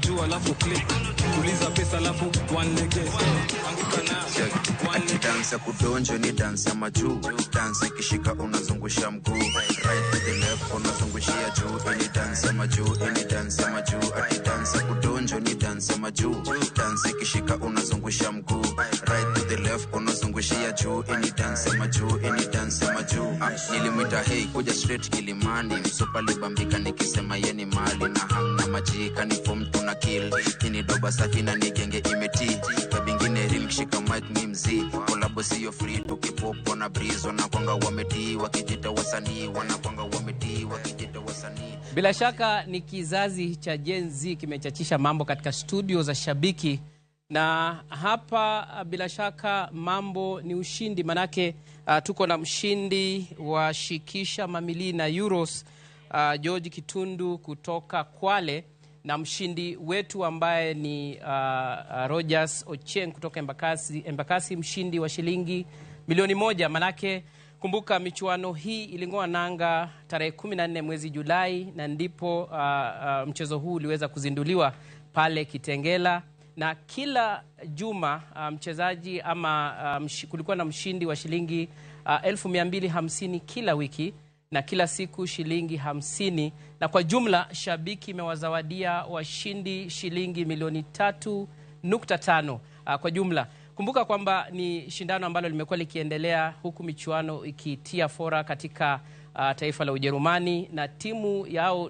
Juu alafu click. Tuliza pesa alafu one leg. Anguka na one leg. Dance ya kudonjo ni dance ya majuu. Dance ikishika unazungusha mguu. Right to the left unazungushia juu. Ini dance ya majuu, ini dance ya majuu. Ati dance ya kudonjo ni dance ya majuu. Dance ikishika unazungusha mguu. Right to the left unazungushia juu. Ini dance ya majuu, ini dance ya majuu. Nilimwita hey kuja straight Kilimani. Msupa libambika nikisema ye ni mali. Na hang na majika ni form tuna kill. Ini doba safi na nigenge imeti. Kabingine real kishika mic ni mzee. Kolabo sio free tukipopo na breeze. Wanakwanga wametii wakijita wasanii. Wanakwanga wametii wakijita wasanii. Bila shaka ni kizazi cha Gen Z kimechachisha mambo katika studio za Shabiki. Na hapa bila shaka mambo ni ushindi, manake tuko na mshindi wa Shikisha Mamili na Euros, George Kitundu kutoka Kwale, na mshindi wetu ambaye ni Rogers Ochieng kutoka Embakasi, mshindi wa shilingi 1,000,000. Manake kumbuka michuano hii ilingoa nanga tarehe 14 mwezi Julai, na ndipo mchezo huu uliweza kuzinduliwa pale Kitengela. Na kila juma mchezaji ama kulikuwa na mshindi wa shilingi 250,000 kila wiki, na kila siku shilingi 50, na kwa jumla Shabiki imewazawadia washindi shilingi 3.5 milioni kwa jumla. Kumbuka kwamba ni shindano ambalo limekuwa likiendelea huku michuano ikitia fora katika taifa la Ujerumani, na timu yao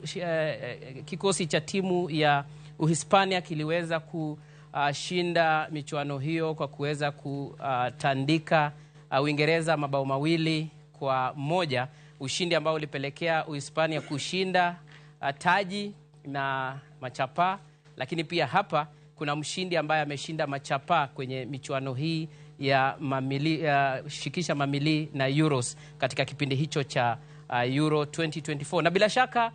kikosi cha timu ya Uhispania kiliweza kushinda michuano hiyo kwa kuweza kutandika Uingereza mabao 2-1, ushindi ambao ulipelekea Uhispania kushinda taji na machapa. Lakini pia hapa kuna mshindi ambaye ameshinda machapa kwenye michuano hii ya mamili, Shikisha Mamili na Euros katika kipindi hicho cha Euro 2024. Na bila shaka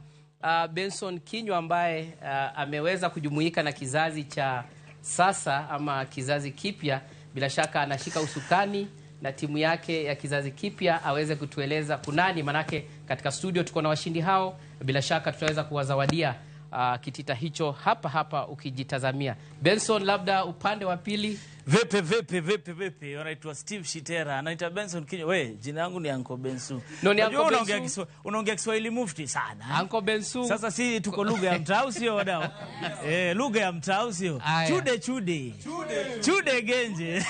Benson Kinywa ambaye ameweza kujumuika na kizazi cha sasa ama kizazi kipya, bila shaka anashika usukani na timu yake ya kizazi kipya aweze kutueleza kunani, manake katika studio tuko na washindi hao. Bila shaka tutaweza kuwazawadia kitita hicho hapa hapa ukijitazamia. Benson, labda upande wa pili. Vipi vipi vipi vipi? Wanaitwa Steve Shitera, anaitwa Benson Kinywa. We, jina langu ni Uncle Bensu. No, ni Uncle Bensu. Unaongea Kiswahili mufti sana. Uncle Bensu. Sasa si tuko lugha ya mtaa sio wadau? Lugha ya mtaa sio? Chude chude. Chude. Chude genje.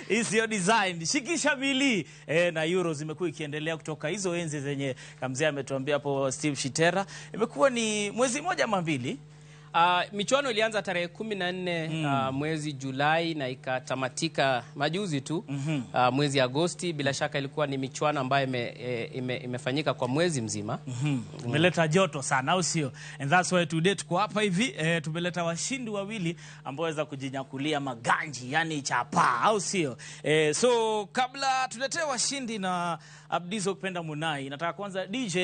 Isiyo design. Shikisha Mili na Euro zimekuwa ikiendelea kutoka hizo enzi zenye kamzee ametuambia hapo Steve Shitera. Imekuwa ni mwezi mmoja ama mbili. Michuano ilianza tarehe 14 mwezi Julai na ikatamatika majuzi tu mwezi Agosti. Bila shaka ilikuwa ni michuano ambayo imefanyika kwa mwezi mzima. Tumeleta joto sana, au sio? And that's why today tuko hapa hivi, tumeleta washindi wawili ambao waweza kujinyakulia maganji, yani chapa, au sio? So kabla tuletee washindi na Abdizo kupenda Munai, nataka kwanza DJ,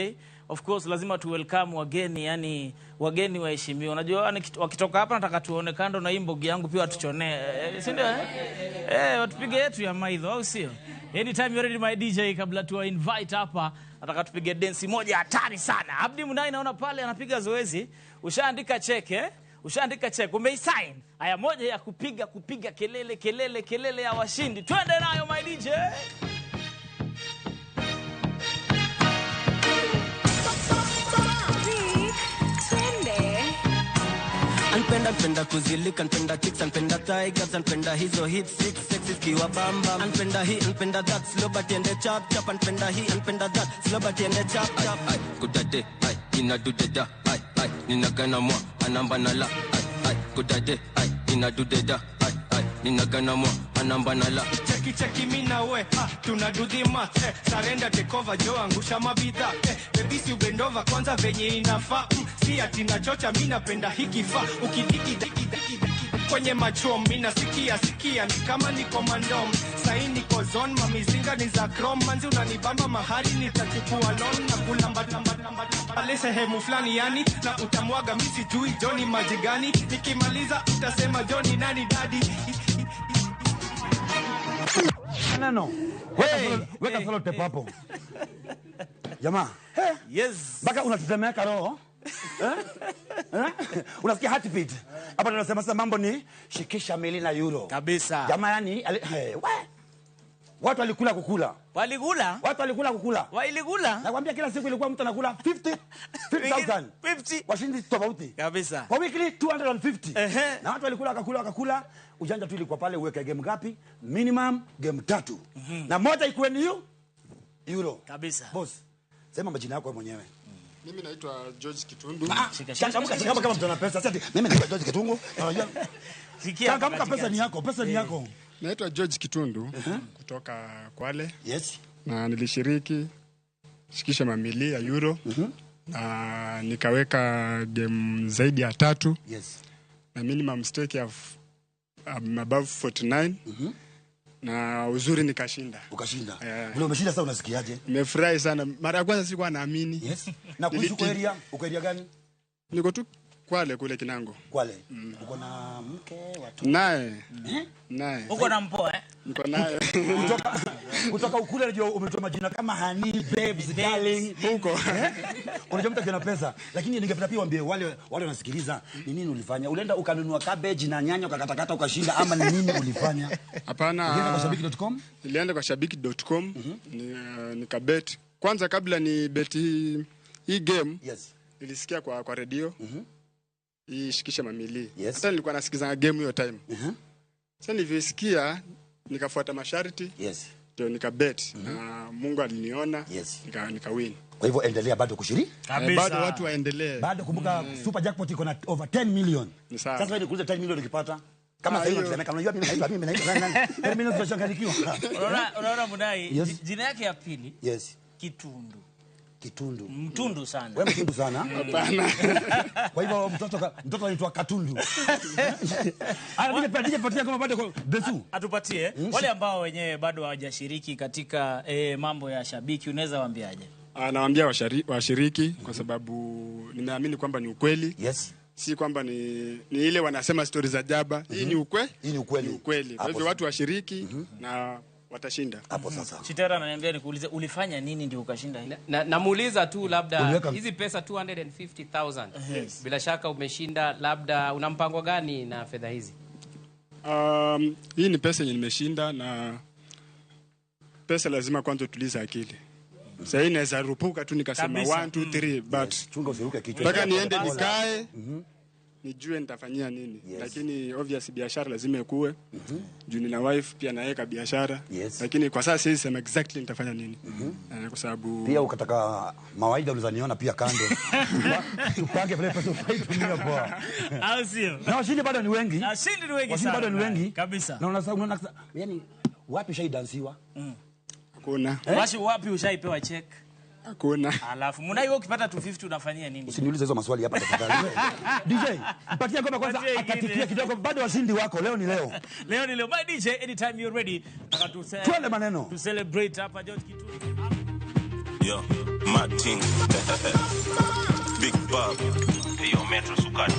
of course lazima tu welcome wageni, yani wageni waheshimiwa. Unajua wakitoka hapa nataka tuone kando na imbogi yangu pia watuchonee, si ndio? Watupige yetu ya maidho, au sio? Anytime you're ready my DJ, kabla tuwa invite hapa nataka tupige dance moja hatari sana. Abdi Munai naona pale anapiga zoezi. Ushaandika check Ushaandika check, umeisign. Haya, moja ya kupiga kelele kelele kelele ya washindi. Twende nayo my DJ. Anpenda kuzilika, anpenda chicks, anpenda tigers, anpenda hizo hip six sexes kiwa bamba. Anpenda hii, anpenda that, slow but ende chap chap. Anpenda hii, anpenda that, slow but ende chap chap. Ay, kudade, ay, inadudeda, ay, ay, ninagana mwa, anamba na la, ay, ay, kudade, ay, inadudeda, ay, ay, ninagana mwa, anamba na la. Cheki cheki mina we, tunadudhi mat, surrender take over, jo angusha mabidha, baby si ubendova kwanza venye inafaa, si ati nachocha mimi napenda hiki fa, ukidiki diki diki diki kwenye macho mimi sikia sikia ni kama niko mandom, sahi niko zone, mamizinga ni za chrome, manzi unanibamba mahali nitachukua loan na kulamba lamba lamba pale sehemu fulani yani, na utamwaga mimi sijui Johnny maji gani, nikimaliza utasema Johnny nani daddy. No. Weka solo tepe hapo. Jamaa. Yes. Baka unatetemeka roho. Eh? Eh? Unasikia heartbeat. Hapa tunasema sasa mambo ni shikisha mili na euro. Kabisa. Jamaa yani we. Watu walikula kukula. Walikula? Watu walikula kukula. Walikula? Nakwambia kila siku ilikuwa mtu anakula 50 50,000. 50. Washindi tofauti. Kabisa. Kwa weekly 250. Na watu walikula wakakula wakakula. Ujanja tu ilikuwa pale uweke game ngapi? Minimum game 3. Na moja ikuwe ni euro. Kabisa. Boss, sema majina yako mwenyewe. Mimi naitwa George Kitundu. Changamka changamka kama mtu ana pesa. Sasa mimi naitwa George Kitundu. Unajua? Changamka, pesa ni yako, pesa ni yako. Naitwa George Kitundu kutoka Kwale. Yes. Na nilishiriki shikisha mamili ya euro. Na nikaweka game zaidi ya 3. Yes. Na minimum stake ya above 49. Na uzuri nikashinda. Ukashinda. Vile umeshinda sasa unasikiaje? Nimefurahi sana. Mara ya kwanza sikuwa naamini. Yes. Na kuhusu kwa area, uko area gani? Niko tu Kwale kule Kinango. Kwale. Uko na mke, watoto? Naye. Naye. Uko na mpoa eh? Niko naye. Kutoka ukule unajua umetoa majina kama Honey, Babes, Darling huko. Unajua mtu akiona pesa, lakini ningependa pia waambie wale wanasikiliza ni nini ulifanya? Ulienda ukanunua cabbage na nyanya ukakatakata ukashinda ama ni nini ulifanya? Hapana. Ulienda kwa shabiki.com? Nilienda kwa shabiki.com nikabet. Kwanza kabla ni bet hii game. Yes. Nilisikia kwa radio. Hii shikisha mamili. Yes. Hata nilikuwa nasikiza game hiyo time. Sasa nilisikia nikafuata masharti. Yes. Ndio nikabet. Na Mungu aliniona. Yes. Nikawin. Kwa hivyo endelea bado kushiriki. Kabisa. Bado watu waendelee. Bado kumbuka super jackpot iko na over 10 million. Sasa wewe nikuulize 10 million ukipata kama sasa hivi unasemeka unajua mimi naitwa nani? 10 million tunachanganyikiwa. Unaona Munai, Yes. jina yake ya pili Yes. Kitundu. Kitundu. Mtundu sana. Wewe mtundu sana. Hapana. Kwa hivyo mtoto anaitwa Katundu. Ana DJ patia kama bado Besu. Atupatie wale ambao wenyewe bado hawajashiriki katika mambo ya shabiki, unaweza waambiaje? Nawaambia washiriki kwa sababu nimeamini kwamba ni ukweli. Yes. Si kwamba ni ile wanasema stories za jaba. Hii ni ukweli. Hii ni ukweli. Ni ukweli. Kwa hivyo watu washiriki na watashinda. Hapo sasa. Chitera ananiambia nikuulize ulifanya nini ndio ukashinda hii? Namuuliza tu labda hizi pesa 250,000. Yes. Bila shaka umeshinda, labda una mpango gani na fedha hizi? Hii ni pesa yenye nimeshinda, na pesa lazima kwanza utulize akili. Sasa hii naweza rupuka tu nikasema 1 2 3 but chunga usiruke kichwa. Mpaka niende nikae nijue nitafanyia nini. Yes. Lakini obvious biashara lazima ikue. Juu nina wife pia naeka biashara. Yes. Lakini kwa sasa siwezi sema exactly nitafanya nini. Kwa sababu pia ukataka mawaida unaweza pia kando. Tupange vile pesa utaitumia poa. Au sio? Na washindi bado ni wengi. Na washindi ni wengi Washindi sana. bado ni wengi. Kabisa. Na unaona yani wapi shaidansiwa? Hakuna. Washi wapi ushaipewa check? Hakuna. Alafu Munai wewe ukipata 250 unafanyia nini? Usiniulize hizo maswali hapa tafadhali. DJ, mpatie ngoma kwanza akatikia kidogo, bado washindi wako leo ni leo. Leo ni leo. My DJ, anytime you're ready. Nataka tu twende maneno. To celebrate hapa George Kitundu. Yo, Martin. Big Bob. Yo, Metro Sukari.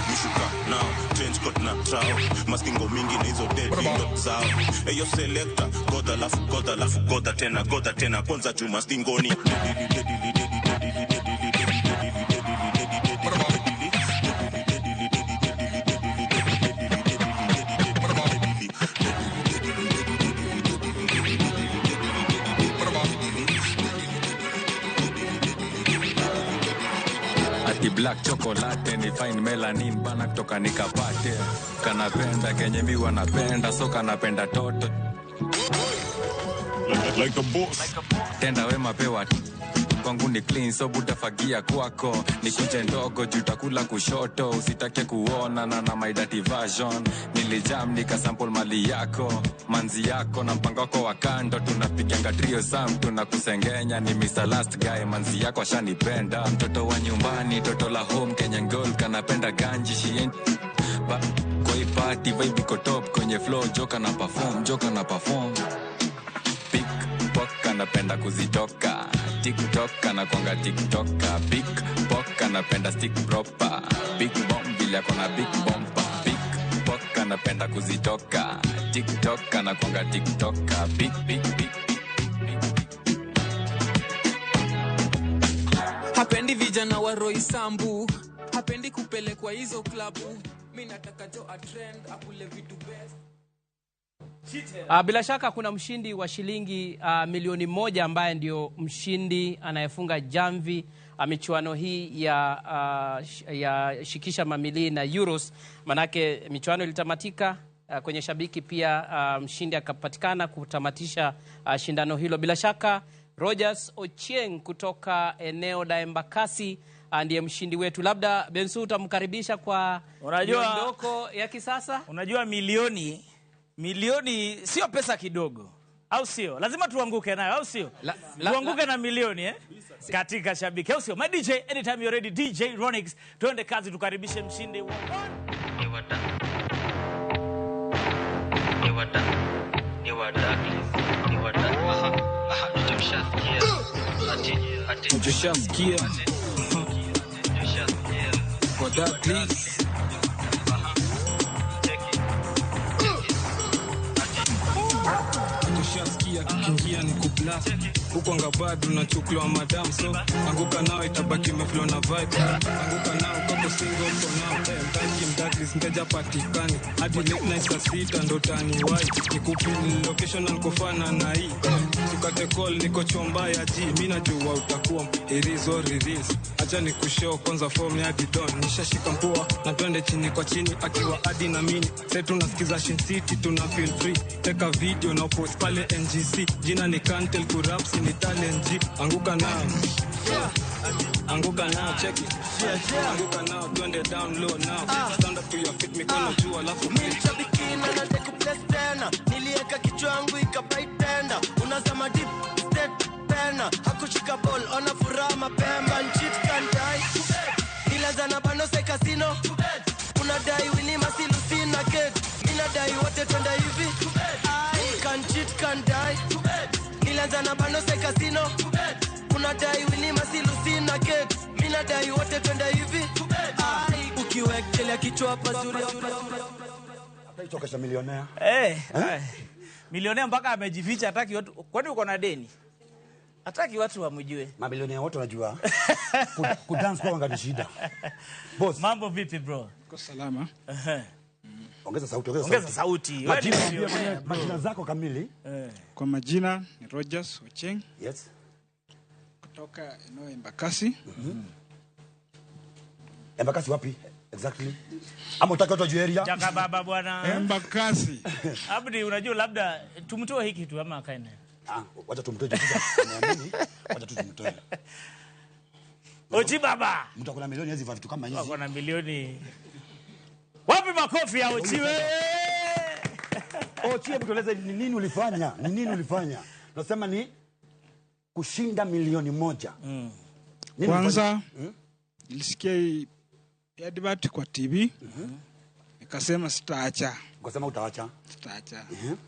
Mishuka now, trench coat na trao. Maskingo mingi na hizo dead ndo zao. Eyo selector, goda lafu goda lafu goda tena goda tena kwanza chuma stingoni. Dedili dedili dedili dedili dedili dedili dedili dedili dedili dedili dedili Ati black chocolate ni fine melanin bana kutoka nikapate. Kanapenda kenye mi wanapenda so kanapenda toto. Like a boss. Tenda wema pewa kwangu ni clean so butafagia kwako. Nikunje ndogo juu takula kushoto. Usitake kuona na my dirty version. Nilijam nikasample mali yako, manzi yako na mpango wako wa kando. Tunapiganga trio sam tunakusengenya. Ni Mr. Last Guy manzi yako ashanipenda. Mtoto wa nyumbani toto la home Kenyan girl kanapenda ganji she ain't ba koi party vibe iko top kwenye flow joka na perform joka na perform. Pickpocket anapenda kuzitoka TikTok anakuanga TikToker. Pickpocket anapenda stick proper. Big bomb bila kona big bomba. Pickpocket anapenda kuzitoka TikTok anakuanga TikToker. Big big big. Hapendi vijana wa Roysambu, hapendi kupelekwa hizo klabu. Mimi nataka jo a trend akule vitu best. Bila shaka kuna mshindi wa shilingi milioni 1 ambaye ndio mshindi anayefunga jamvi michuano hii ya shikisha mamili na Euros. Manake michuano ilitamatika kwenye shabiki pia mshindi akapatikana kutamatisha shindano hilo. Bila shaka Rogers Ochieng kutoka eneo la Embakasi ndiye mshindi wetu. Labda Bensu utamkaribisha kwa miondoko ya kisasa. Unajua milioni sio pesa kidogo, au sio? Lazima tuanguke nayo, au sio? Tuanguke na milioni katika shabiki, au sio? My DJ, anytime you're ready, DJ Ronix, tuende kazi tukaribishe mshindi wa Tushasikia kwa Darkness. Tushasikia kikingia ni kublast huko anga bado nachukua madam, so anguka nao itabaki meflow na vibe. Anguka nao kako single for now. Mtaki mdarkness mteja patikani hadi late night saa 6 ndo tani wai nikupin location na nikofana na hii tukate call niko chomba ya G. Mimi najua utakuwa it is or it is. Acha nikushow kwanza form ya bidon nishashika mpua na twende chini kwa chini akiwa hadi na mini sasa tunasikiza Shin City tuna feel free. Take a video na post pale NGC jina ni Kantel Kuraps ni talent G. Anguka nao, anguka nao, check it. Anguka nao, twende down low now. Stand up to your feet mikono juu alafu mimi shabiki na nataka kuplay tena. Nilieka kichwa yangu ikabai tena. Unazama deep state tena. Hakushika ball ona furaha mapema. Cheat can die. Nilazana bano se casino. Unadai wini masilusina kid. Mimi nadai wote twende hivi. Can cheat can die. Nilazana bano se casino. Unadai wini masilusina kid. Mimi nadai wote twende hivi. Ukiwekelea kichwa pazuri. Ataichokesha milionea. Milionea mpaka amejificha, hataki watu. Kwani uko na deni? Hataki watu wamjue. Mabilionea wote wanajua. Kudance kwa wanga ni shida. Boss. Mambo vipi bro? Kwa salama. Ongeza sauti, ongeza sauti. Majina zako kamili? Kwa majina ni Rogers Ochieng. Yes. Kutoka eneo Embakasi. Embakasi wapi? Exactly. Ama utaki watu wajue area? Jaka baba bwana. Embakasi. Abdi unajua labda tumtoe hiki tu ama akae naye. Wacha tumtoe tu sasa. Naamini wacha tu tumtoe. Ochi baba. Mtu akona milioni hizi vitu kama hizi. Akona milioni. Wapi makofi ya Ochi wewe? Ochi, hebu tueleze ni nini ulifanya? Ni nini ulifanya? Nasema ni kushinda milioni 1. Kwanza nilisikia advert kwa TV. Nikasema sitaacha. Ukasema utaacha? Sitaacha.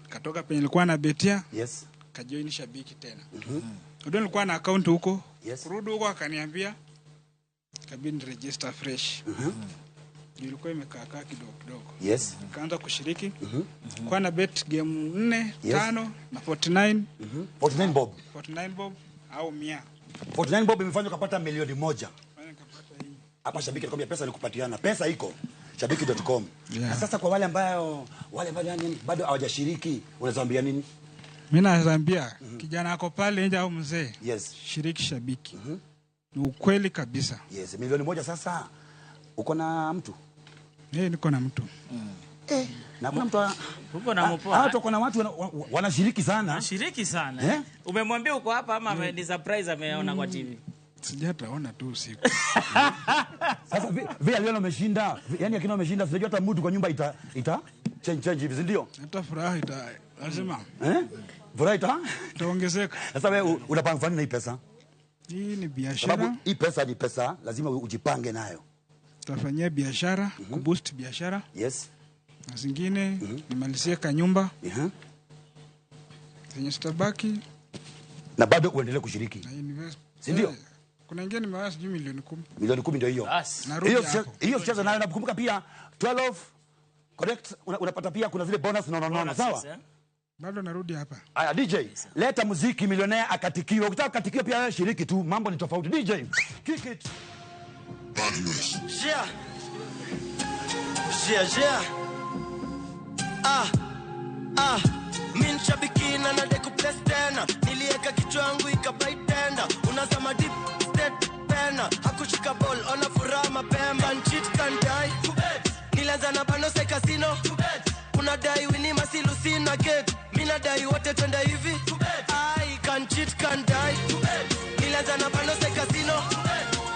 Katoka penye nilikuwa na betia. Yes. Kajoin shabiki tena. Ndio nilikuwa na account huko. Yes. Kurudi huko akaniambia kabidi register fresh. Nilikuwa imekaa kaa kidogo kidogo. Yes. Nikaanza kushiriki. Kwa na bet game 4, 5 na 49. 49 bob. 49 bob au 100. 49 bob imefanya ukapata milioni 1. Hapa shabiki alikwambia pesa nikupatiana. Pesa iko shabiki.com. Yeah. Na sasa kwa wale ambao yani bado hawajashiriki unawaambia nini? Mimi nawaambia kijana ako pale nje au mzee. Yes. Shiriki shabiki. Ni ukweli kabisa. Yes, milioni 1 sasa uko na mtu? Niko na mtu. Na kuna mtu uko na mpoa. Hata kuna watu wanashiriki sana. Wanashiriki sana. Umemwambia uko hapa ama ni surprise ameona kwa TV? Sijataona tu usiku. Sasa vile aliona umeshinda, yani akina umeshinda sijui hata mtu kwa nyumba ita change hivi, si ndio? Hata furaha ita lazima. Furaha ita itaongezeka. Sasa wewe unapanga kufanya na hii pesa? Hii ni biashara. Sababu hii pesa ni pesa, lazima ujipange nayo. Tutafanyia biashara, kuboost biashara. Yes. Na zingine nimalizie kanyumba. Zenye sitabaki na bado uendelee kushiriki. Na invest. Si ndio? Kuna ingine nimewahi sijui milioni 10. Milioni 10 ndio hiyo. Hiyo hiyo sicheza nayo, nakumbuka pia 12 correct, unapata pia kuna zile bonus no, sawa? Bado narudi hapa. Aya DJ, leta muziki milionea akatikiwe. Ukitaka kukatikiwa pia wewe shiriki tu, mambo ni tofauti. DJ, kick it. Yeah. Yeah, yeah. Ah. Ah. Mimi shabiki na nadeku place tena. Nilieka kichwa yangu ikabaitenda. Unazama deep state tena. Hakushika ball, ona furaha mapema. Cheat can die. Nilianza na bano sai casino. Unadai wini masilu sina gate. Mimi nadai wote twende hivi. I can cheat can die. Nilianza na bano sai casino.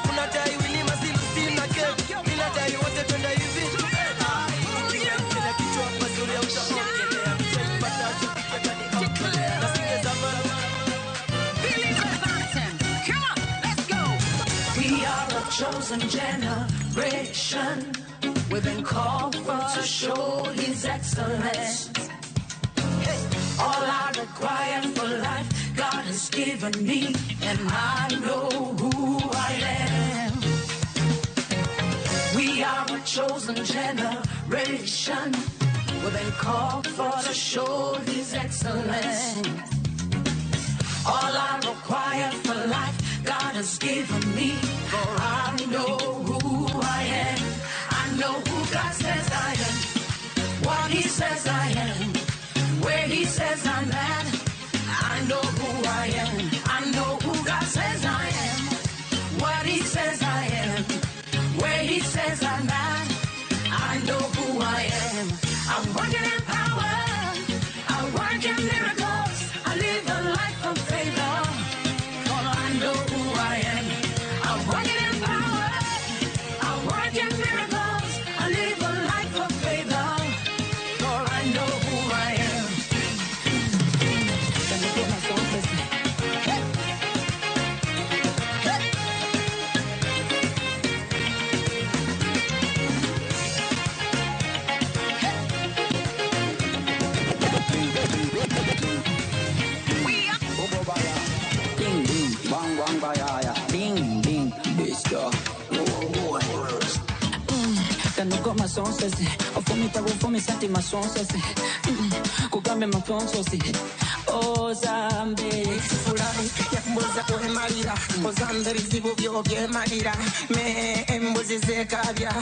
Unadai wini masilu sina gate. Mimi nadai wote twende hivi. Ukiangalia kichwa mazuri au utaongelea. Pata chupike kani na singezama. Come on, let's go. We are a chosen generation. We've been called for to show His excellence. Hey. All I require for life, God has given me, and I know who I am. We are a chosen generation. We've been called for to show His excellence. All I require for life, God has given me, for I know who I am. I know who God says I am, what He says I am, where He says I'm at. I know who I am. I know who God says I am, what He says I am, where He says I'm at. I know who I am. I'm working in power. I work in miracles. I live a life of favor. For I know who I am. I'm working in power. I work in miracles. I live a life of favor. For I know who I am. Hey. Ding ding, bang bang bayaya. Ding ding, disco. Kanuko masonsese, ofumi tago fumi santi masonsese. Kugambe mafonsose. Ozambe. Fulani yambuza kuhemalira, ozambe bizibu byo byemalira. Me embuzi zekabya,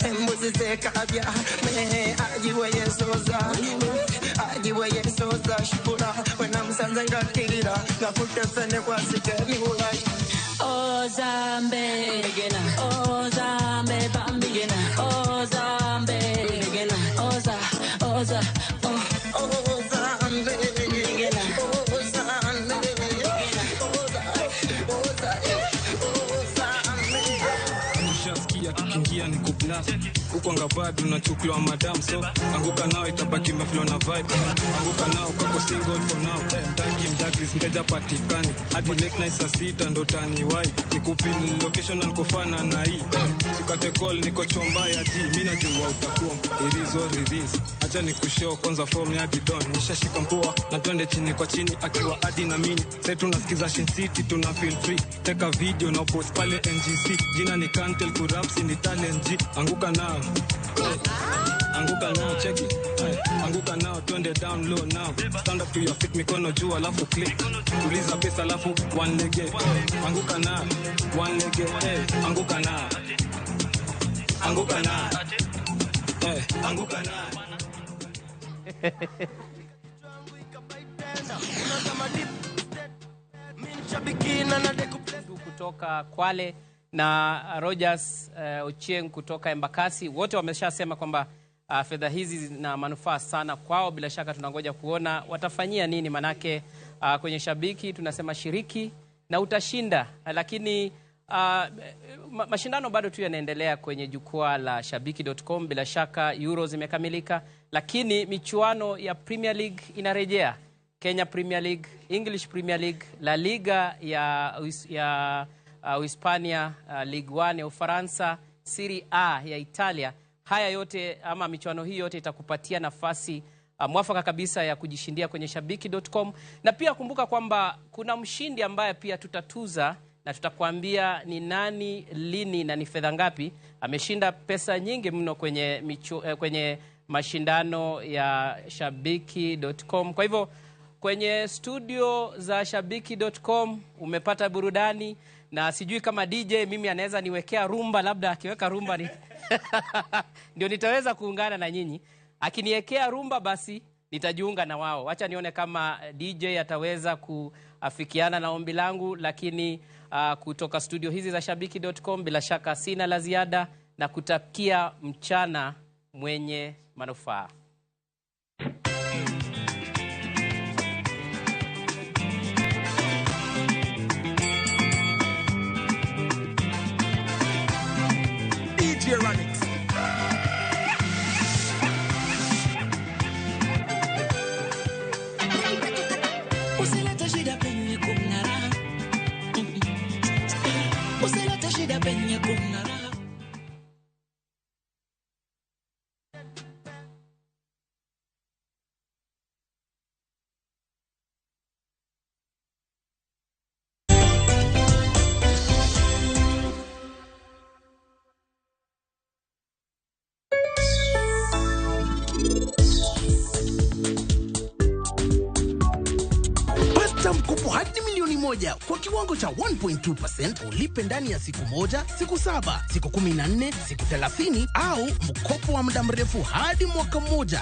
embuzi zekabya. Me ajiwe yesoza, ajiwe yesoza. Shukura wenamusanze ngatirira, ngakutefene kwasike miula. Ozambe, Ozambe, bambigena. Ozambe, Oza, Oza, oh. Ozambe, Ozambe, Oza, Oza, Ozambe. Ushasikia tukiingia ni kublast. Huko ngabado unachukuliwa madam, so anguka nao itabaki meflow na vibe. Anguka nao kako single for now. Mtaki mdaklis mteja patikani. Hadi late night saa 6 ndo taniwai. Nikupin location na nikofana na hii. Sikate call niko chomba ya G. Mimi najua utakuwa it is what it is. Acha nikushow kwanza form ya bidon. Nishashika mpoa na twende chini kwa chini akiwa hadi na mimi. Sasa tunasikiza Shin City tuna feel free. Take a video na post pale NGC. Jina ni Kantel Kurapsi ni talent G. Anguka nao. Anguka nao check it. Anguka nao twende down low now. Stand up to your feet mikono juu alafu click. Tuliza pesa alafu one leg. Anguka nao one leg. Anguka nao. Anguka nao. Anguka nao. Kutoka Kwale na Rogers Ochieng kutoka Embakasi, wote wameshasema kwamba fedha hizi zina manufaa sana kwao. Bila shaka tunangoja kuona watafanyia nini, manake kwenye Shabiki tunasema shiriki na utashinda. Lakini mashindano bado tu yanaendelea kwenye jukwaa la shabiki.com. Bila shaka Euro zimekamilika, lakini michuano ya Premier League inarejea. Kenya Premier League, English Premier League, La Liga ya Uhispania, Ligue 1 ya Ufaransa, Serie A ya Italia. Haya yote ama michuano hii yote itakupatia nafasi mwafaka kabisa ya kujishindia kwenye shabiki.com. Na pia kumbuka kwamba kuna mshindi ambaye pia tutatuza na tutakwambia ni nani, lini na ni fedha ngapi. Ameshinda pesa nyingi mno kwenye mashindano ya shabiki.com. Kwa hivyo kwenye studio za shabiki.com umepata burudani, na sijui kama DJ mimi anaweza niwekea rumba, labda akiweka rumba ni ndio nitaweza kuungana na nyinyi. Akiniwekea rumba basi nitajiunga na wao. Wacha nione kama DJ ataweza kuafikiana na ombi langu, lakini kutoka studio hizi za shabiki.com bila shaka sina la ziada na kutakia mchana mwenye manufaa. DJ Ranix. Usilete shida penye kuna raha. Usilete shida penye kuna raha. Pata mkopo hadi 1 milioni kwa kiwango cha 1.2% ulipe ndani ya siku 1, siku 7, siku 14, siku 30 au mkopo wa muda mrefu hadi mwaka mmoja.